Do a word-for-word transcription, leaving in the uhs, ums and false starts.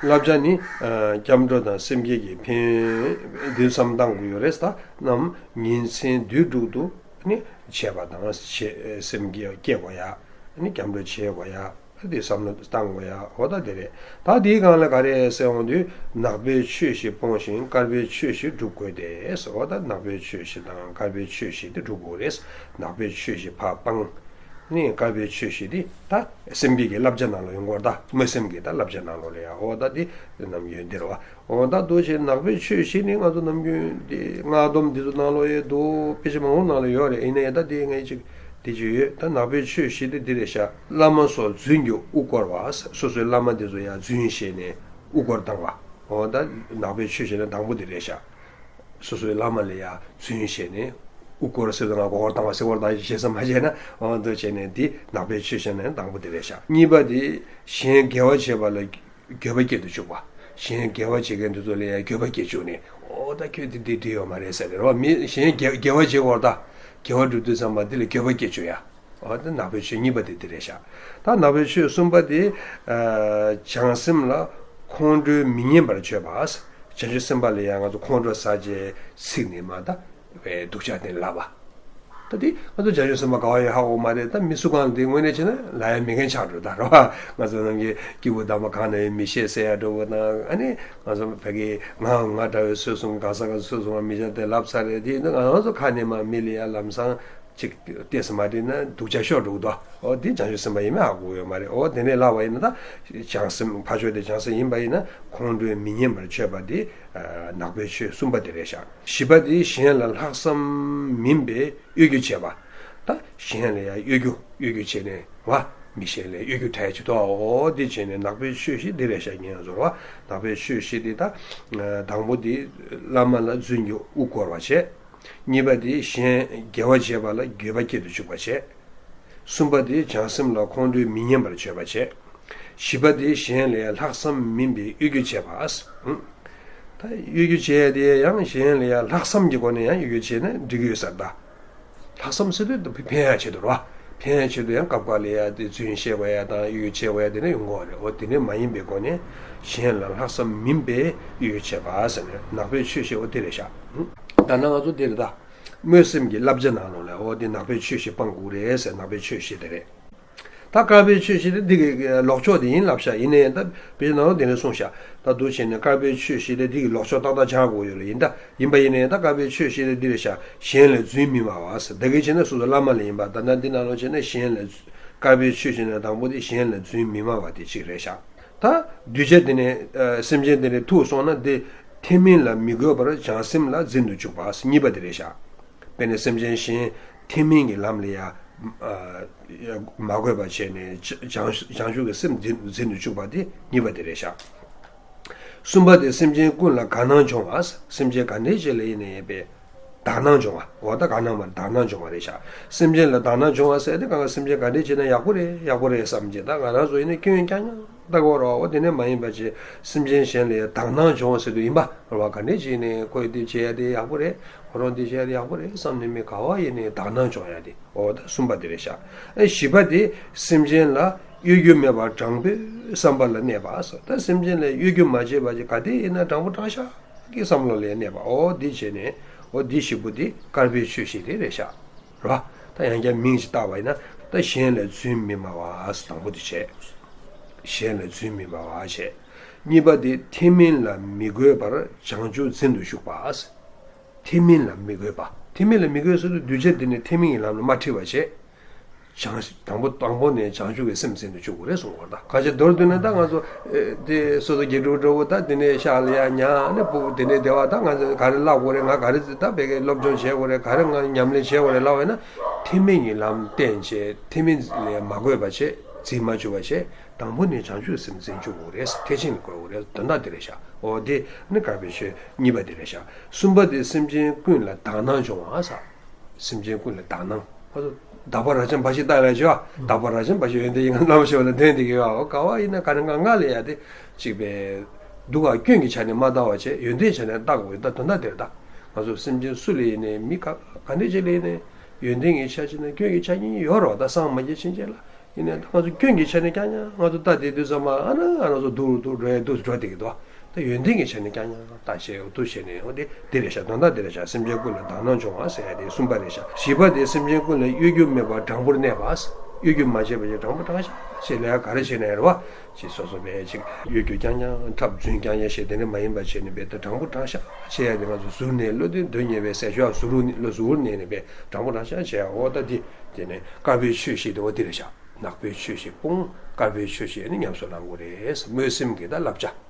བསླབ་བྱ་ནི། ཨ། སྐྱབས་འགྲོ་དང་སེམས་བསྐྱེད་ཀྱི་ཕན་ཡོན་འདི་བསམ་བཏང་དགོས་ཡོད་རེད། ད་རྣམས་ཉིན་མཚན་དུས་དྲུག་ཏུ་ནི་བྱེད་པ་དང་བྱེད་སེམས་བསྐྱེད་བསྐྱེད་དགོས་ཡ། ནི་སྐྱབས་འགྲོ་བྱེད་དགོས་ཡ། འདི་བསམ་བློ་བཏང་དགོས་ཡ། འོ་ད་འདི་རེད། ད་འདིའི་སྒང་ལ་ག་རེ་ཟེར་འོང་དུས། ནག་པོའི་ཆོས་བཞི་སྤོང་ཞིང་དཀར་པོའི་ཆོས་བཞི་སྒྲུབ་དགོས་ཏེ། འོ་ད་ནག་པོའི་ཆོས་བཞི་དང་དཀར་པོའི་ཆོས་བཞི་དེ་སྒྲུབ་དགོས་རེད། ནག་པོའི་ཆོས་བཞི་ཕར་སྤང་། ནི་དཀར་པོའི་ཆོས་བཞི་དེ་ད་སེམས་བསྐྱེད་ཀྱི་བསླབ་བྱ་ནང་ལ་ཡོང་གི་ཡོད་རེད། ད་སྨོན་སེམས་ཀྱི་ད་བསླབ་བྱ་ནང་ལོགས་ལ་ཡ། འོ་ད་འདི་རྣམས་ཡོན་ཏན་རེད་བ། འོ་ད་འདུག་བྱས་ནག་པོའི་ཆོས་བཞི་ནི་ང་ཚོ་ནམ་རྒྱུན་དེ་སྔགས་སྡོམ་འདི་ཚོ་ནང་ལོགས་ཡོད་འདུག་དཔེ་ཆ་མང་པོ་ནང་ལ་ཡོད་རེད། ཡིན་ནའི་ད་དེ་ངས་ཅིག་དེ་ཅིག་ཡོད། ད་ནག་པོའི་ཆོས་བཞི་དེ་འདི་རེད་ཤག་བླ་མ་སོགས་རྫུན་གྱིས་དབུ་བསྐོར་བ། སོ་སོའི་བླ་མ་དེ་ཚོ་ཡང་རྫུན་བཤད་ནས་དབུ་བསྐོར་བཏང་བ། འོ་ད་ནག་པོའི་ཆོས་བཞི་ནི་དང་པོ་དེ་རེད་ཤག་སོ་སོའི་བླ་མ་ལ་ཡང་རྫུན་བཤད་ནས་དབུ་བསྐོར་ཟེར་དུས་ང་མགོ་སྐོར་བཏང་བ་ཟེར་བ་དང་ཞེ་ས་མ་བྱས་ན། འོ་འདུག་བྱས་ནས་འདི་ནག་པོའི་ཆོས་བཞི་ནི་དང་པོ་དེ་རེད་ཤག་གཉིས་པ་དེ་གཞན་དགེ་བ་བྱེད་པ་ལ་འགྱོད་པ་སྐྱེ་དུ་བཅུག་པ། གཞན་དགེ་བ་བྱེད་མཁན་དེ་ཚོ་ལ་ཡང་འགྱོད་པ་སྐྱེ་བཅུག་ནས། འོ་ད་ཁྱོད་འདི་འདི་འདི་ཡོད་མ་རེད་ཟེར་རེད་བ། མི་གཞན་དགེ་དགེ་བ་བྱེད་དགོས་རེད། ད་དགེ་བ་སྒྲུབ་དུས་ཙམ་པ་འདི་ལ་འགྱོད་པ་སྐྱེ་བཅུག་ཡ། འོ་ད་ནག་པོའི་ཆོས་གཉིས་པ་དེ་འདི་རེད་ཤག་ད་ནག་པོའི་ཆོས་གསུམ་པ་དེ། ཨ། བྱང་སེམས་ལ་ཁོང་ཁྲོ་མི་སྙན་པར་བྱེད་པ། བྱང་ཆུབ་སེམས་དཔའ་ལ་ཡང་ང་ཚོ་ཁོང་ཁྲོ་ཟ་བྱས་ཚིག་ནས་མར་ད་བའི་སྡུག་ཅག་དེ་ལབ་པ། ད་དེ་ང་ཚོ་བྱང་ཆུབ་སེམས་དཔའ་ག་བ་ཡོད་ཧ་གོ་མ་རེད། ད་མི་སུ་གང་ལ་དེ་དངོས་གནས་བྱས་ན་ལབ་ཡ་མེད་མཁན་ཆགས་འགྲོ་ད་རེད་བ། ང་ཚོ་ནང་གི་སྐྱེས་བུ་དམ་པ་གང་ན་ཡོད་མི་ཤེས་ཟེར་ཡ་འདྲ་བོ་དང་། ཨ་ནི་ང་ཚོ་བོད་སྐད་ང་ང་འདྲ་བའི་སུས་གསུངས། གང་ཟག་ག་སུས་གསུངས་པ་མི་ཤེས་དེ་ལབ་ཚར་རེད། དེ་ཡིན་ན་ང་ཚོ་ཁ་ནས་མར་མི་ལ་ཡ་ལམ་སང་ཅིག་ཏོག་ཙམ་མ་འགྲིག་ན་སྡུག་ཅག་ཤོར་འགྲོ་གི་འདུག་འོ་འདི་བྱང་ཆུབ་སེམས་དཔའ་ཡིན་མིན་ཧ་གོ་ཡོད་མ་རེད། འོ་དེ་ནས་ལབ་པ་ཡིན་ན་ད་བྱང་སེམས་ཕར་ཕྱོགས་དེ་བྱང་སེམས་ཡིན་པ་ཡིན་ན་ཁོང་ཁྲོ་མི་སྙན་པར་བྱེད་པ་དེ་ནག་པོའི་ཆོས་གསུམ་པ་དེ་རེད་ཤག་བཞི་པ་དེ་གཞན་ལ་ལྷག་བསམ་མིན་པའི་གཡོ་སྒྱུ་བྱེད་པ། ད་གཞན་ལ་ཡང་གཡོ་སྒྱུ་གཡོ་སྒྱུ་བྱས་ནས་བ། མི་གཞན་ལ་གཡོ་སྒྱུ་འབྲས་ཀྱི་དོ། འོ་འདི་བྱས་ནས་ནག་པོའི་ཆོས་བཞི་འདི་རེད་ཤག་ཉན་བཟོ་བ། ནག་པོའི་ཆོས་བཞི་འདི་ད་དང་པོ་འདི་བླ་མ་ལ་རྫུན་གྱིས་དབུ་བསྐོར་བ་བྱས། གཉིས་པ་དེ་གཞན་དགེ་བ་བྱེད་པ་ལ་འགྱོད་པ་སྐྱེ་དུ་བཅུག་པ་བྱས། གསུམ་པ་དེ་བྱང་སེམས་ལ་ཁོང་ཁྲོ་མི་སྙན་པར་བྱེད་པ་བྱས། བཞི་པ་དེ་གཞན་ལ་ཡང་ལྷག་བསམ་མིན་པའི་གཡོ་སྒྱུ་བྱེད་པ། ད་གཡོ་སྒྱུ་བྱེད་ཡ་དེ་ཡང་གཞན་ལ་ཡང་ལྷག་བསམ་གྱི་སྒོ་ནས་ཡང་གཡོ་སྒྱུ་བྱས་ན་འགྲིག་གི་ཡོད་ས་རེད་ད། ལྷག་བསམ་ཟེར་དུས་ཕན་ཡ་ཆེད་དུ་རེད་བ། ཕན་ཡ་ཆེད་དུ་ཡང་སྐབས་འགའ་ལ་ཡ་དེ་རྫུན་བཤད་པ་ཡ་དང་གཡོ་སྒྱུ་བྱེད་པ་ཡ་དེ་འདྲ་ཡོང་གི་རེད། འོ་དེ་འདྲ་མ་ཡིན་པའི་སྒོ་ནས་གཞན་ལ་ལྷག་བསམ་མིན་པའི་གཡོ་སྒྱུ་བྱེད་པ་ཟེར་ནས་ནག་པོའི་ཆོས་བཞི་འོ་དེ་རེད་ཤག་ད་ནང་ང་ཚོ་དེ་རེད་ད། སྨོན་སེམས་ཀྱི་བསླབ་བྱ་ནང་ལོགས་ལ་འོ་དེ་ནག་པོའི་ཆོས་བཞི་སྤང་དགོས་རེད་ཟེར། ནག་པོའི་ཆོས་བཞི་དེ་རེད། ད་དཀར་པོའི་ཆོས་བཞི་དེ་འདི་གི་ལོག་ཕྱོགས་དེ་ཡིན་ལབ་ཤག་ཡིན་ནའི་ད་དཔེ་ནང་ལོགས་དེ་ནས་གསུངས་ཤག་ད་འདུག་བྱས་ནས་དཀར་པོའི་ཆོས་བཞི་དེ་འདི་གི་ལོག་ཕྱོགས་ཏག་ཏག་སྦྱར་དགོས་ཡོད་རེད། ཡིན་ད་ཡིན་པ་ཡིན་ནའི་ད་དཀར་པོའི་ཆོས་བཞི་དེ་འདི་རེད་ཤག་གཞན་ལ་རྫུན་མི་སྨྲ་བ་ཟེར། ད་གིན་བྱས་ན་སོ་སོ་བླ་མ་ལ་ཡིན་པ། ད་ནང་འདི་ནང་ལོགས་བྱས་ན་གཞན་ལ་དཀར་པོའི་ཆོས་བཞི་ནས་དང་པོ་དེ་གཞན་ལ་རྫུན་མི་སྨྲ་བ་དེ་གཅིག་རེད་ཤག་ད་གདུལ་བྱ་དེ་ནས་ཨ་སེམས་ཅན་དེ་ནས་ཐུག་སོང་ན་དེ་ཐེག་དམན་ལ་མི་འགོད་པར་བྱང་སེམས་ལ་འཛིན་དུ་བཅུག་པ་གཉིས་པ་དེ་རེད་ཤག་དཔེར་ན་སེམས་ཅན་གཞན་ཐེག་དམན་གྱི་ལམ་ལ་ཡ་ཨ་མ་འགོད་པ་བྱས་ནས་བྱང་བྱང་ཆུབ་ཀྱི་སེམས་འཛིན་འཛིན་དུ་བཅུག་པ་དེ་གཉིས་པ་དེ་རེད་ཤག་གསུམ་པ་དེ་སེམས་ཅན་ཀུན་ལ་དག་སྣང་སྦྱོང་བ། སེམས་ཅན་ག་འདྲ་ཅིག་ལ་ཡིན་ནའི་དཔེ་དག་སྣང་སྦྱོང་བ། འོ་ད་དག་སྣང་མ་རེད། དག་སྣང་སྦྱོང་བ་རེད་ཤག་སེམས་ཅན་ལ་དག་སྣང་སྦྱོང་བ་ཟེར་དེ་གང་ག་སེམས་ཅན་ག་འདྲ་བྱས་ན་ཡག་པོ་རེད་ཡག་པོ་རེད་བསམ་བྱས། ད་ང་རང་ཚོ་ཡིན་ན་སྐྱོན་རྐྱང་རྐྱང་ལྟ་གི་ཡོད་རེད་བ། འོ་དེ་ནས་མ་ཡིན་པ་ཅིག་སེམས་ཅན་གཞན་ལ་ཡང་དག་སྣང་སྦྱོང་བ་ཟེར་དུས་ཡིན་པ་རེད་བ། ག་འདྲ་ཅིག་ནས་ཁོས་འདི་བྱས་ཡ་དེ་ཡག་པོ་རེད། ཁོ་རང་འདི་བྱས་ཡ་དེ་ཡག་པོ་རེད་བསམ་ནས་མི་ག་བ་ཡིན་ནའི་དག་སྣང་སྦྱོང་ཡ་དེ། འོ་ད་གསུམ་པ་དེ་རེད་ཤག་ཨ་བཞི་པ་དེ་སེམས་ཅན་ལ་གཡོ་སྒྱུ་མེད་པར་དྲང་པོའི་བསམ་པ་ལ་གནས་པ་ཟེར། ད་སེམས་ཅན་ལ་གཡོ་སྒྱུ་མ་བྱས་པ་ཅིག་ག་དེ་ཡིན་ན་དྲང་པོ་དྲང་བཞག་གི་བསམ་བློ་ལ་གནས་པ། འོ་འདི་བྱས་ནས་འོ་འདི་བཞི་པོ་དེ་དཀར་པོའི་ཆོས་བཞི་དེ་རེད་ཤག་རེད་བ། ད་ཡང་བསྐྱར་མིང་ཞིག་བཏགས་པ་ཡིན་ན་ད་གཞན་ལ་རྫུན་མི་སྨྲ་བ་ཟེར་དང་པོ་དེ་བྱས། གཞན་ལ་རྫུན་མི་སྨྲ་བ་བྱས། གཉིས་པ་དེ་ཐེག་དམན་ལ་མི་འགོད་པར་བྱང་ཆུབ་འཛིན་དུ་གཞུག་པ་ཟེར། ཐེག་དམན་ལ་མི་འགོད་པ། ཐེག་དམན་ལ་མི་འགོད་ཟེར་དུས་གདུལ་བྱ་འདི་ནི་ཐེག་དམན་གྱི་ལམ་ལ་མ་ཁྲིད་པ་བྱས། བྱང་དང་པོ་དང་པོ་ནས་བྱང་ཆུབ་ཀྱི་སེམས་འཛིན་དུ་བཅུག་དགོས་རེད་གསུངས་པ་རེད། ད་ག་ཅི་མདོར་བསྡུས་ན་ད་ང་ཚོ་ཨེ་དེ་སོ་སོ་དགེ་ཕྲུག་འདྲ་བོ་ད་དེ་ནས་ཤག་ལ་ཡ་ཉལ་ནས་སྤུ་གུ་དེ་ནས་བདེ་བ་ད་ང་ཚོ་ག་རེ་བསླབ་དགོས་རེད། ང་ག་རེ་ད་བོད་སྐད་སློབ་སྦྱོང་བྱེད་དགོས་རེད། ག་རེ་ང་ཉམས་ལེན་བྱེད་དགོས་རེད་ལབ་པ་ཡིན་ན་ཐེག་དམན་གྱི་ལམ་བསྟེན་བྱས་ཐེག་དམན་ལ་མ་འགོད་པ་བྱས་འཛིན་མ་བཅུག་པ་བྱས་དང་པོ་ནས་བྱང་ཆུབ་སེམས་འཛིན་བཅུག་དགོས་རེད། ཐེག་ཆེན་ལ་འགོད་དགོས་རེད། དོན་དག་དེ་རེད་ཤག་འོ་དེ་ནི་དཀར་པོའི་ཆོས་གཉིས་པ་དེ་རེད་ཤག་གསུམ་པ་དེ་སེམས་ཅན་ཀུན་ལ་དག་སྣང་སྦྱོང་བ་ཟེར། སེམས་ཅན་ཀུན་ལ་དག་སྣང་། ཁོ་ཚོ་དག་པ་རབ་འབྱམས་འབའ་ཞིག་བརྟགས་ལ་བྱ། དག་པ་རབ་འབྱམས་འབའ་ཞིག་ཡོན་ཏན་ཡིན་ན་རྣམ་པ་ཞེས་པ་ལ་དོན་དེ་གི་ཡོད། འོ་ག་བ་ཡིན་ན་ག་རེ་ང་ང་ལ་ཡ་དེ་གཅིག་པའི་སྡུག་ག་སྐྱོན་གྱི་ཆ་ནས་མ་བལྟ་བ་བྱས་ཡོན་ཏན་ཆ་ནས་བལྟ་དགོས་ཡོད། ད་དོན་དག་དེ་རེད། ད་ང་ཚོ་སེམས་ཅན་སུ་ལ་ཡིན་ནའི་མི་ག་ག་འདྲ་ཅིག་ལ་ཡིན་ནའི་ཡོན་ཏན་གྱི་ཆ་གཅིག་དང་སྐྱོན་གྱི་ཆ་གཉིས་ཡོད་རེད་བ། ད་སངས་མ་རྒྱས་ཕྱིན་ཆད་ལ་ ཡིན་ནའི་ད་ང་ཚོ་སྐྱོན་གྱི་ཆ་ནས་ཀྱང་ཀྱང་ང་ཚོ་ལྟ་བསྡད་དུས་ཙམ་པ་ཨ་ན་ཨ་ན་ཚོ་སྡུག་རུ་སྡུག་འགྲོ་ཡ་འདུག་འགྲོ་བསྡད་ཀྱི་འདུག་ད་ཡོན་ཏན་གྱི་ཆ་ནས་ཀྱང་ཀྱང་ལྟ་ཤེས་འོ་འདུག་ཤེས་ནས་འོ་དེ་འདི་རེད་ཤག་དོན་དག་འདི་རེད་ཤག་སེམས་ཅན་ཀུན་ལ་དག་སྣང་འབྱུང་བ་ཟེར་ཡ་དེ་གསུམ་པ་རེད་ཤག་བཞི་པ་དེ་སེམས་ཅན་ཀུན་ལ་གཡོ་སྒྱུ་མེད་པར་དྲང་པོར་གནས་པ། གཡོ་སྒྱུ་མ་བྱས་པ་ཞིག་དྲང་པོ་དྲང་བཞག་བྱས་ལས་ཀ་ག་རེ་བྱས་ནས་རེད་བ། ཅེས་སོ་སོ་བས་ཅིག་གཡོ་སྒྱུ་རྐྱང་རྐྱང་འཁྲབ་རྫུན་རྐྱང་རྐྱང་བྱས་དེ་འདྲ་མ་ཡིན་པ་བྱས་ནས་བས་ད་དྲང་པོ་དྲང་བཞག་བྱས་ཡ་དེ་ང་ཚོ་ཟུར་ནས་བློ་དེ་འདོན་ཉེས་པའི་ཟས་ཤོག་ཟུར་རུ་ནས་བློ་ཟུར་ནས་ནས་བས་དྲང་པོ་དྲང་བཞག་བྱས་ཡ་འོ་ད་དེ་དེ་ནས་དཀར་པོའི་ཆོས་ཤིག་དེ་འོ་དེ་རེད་ཤག་ནག་པོའི་ཆོས་ཤིག་སྤོང་། དཀར་པོའི་ཆོས་ཤིག་ནི་ཉམས་སུ་བླང་དགོས་རེད། སྨོན་སེམས་ཀྱི་ད་བསླབ་བྱ།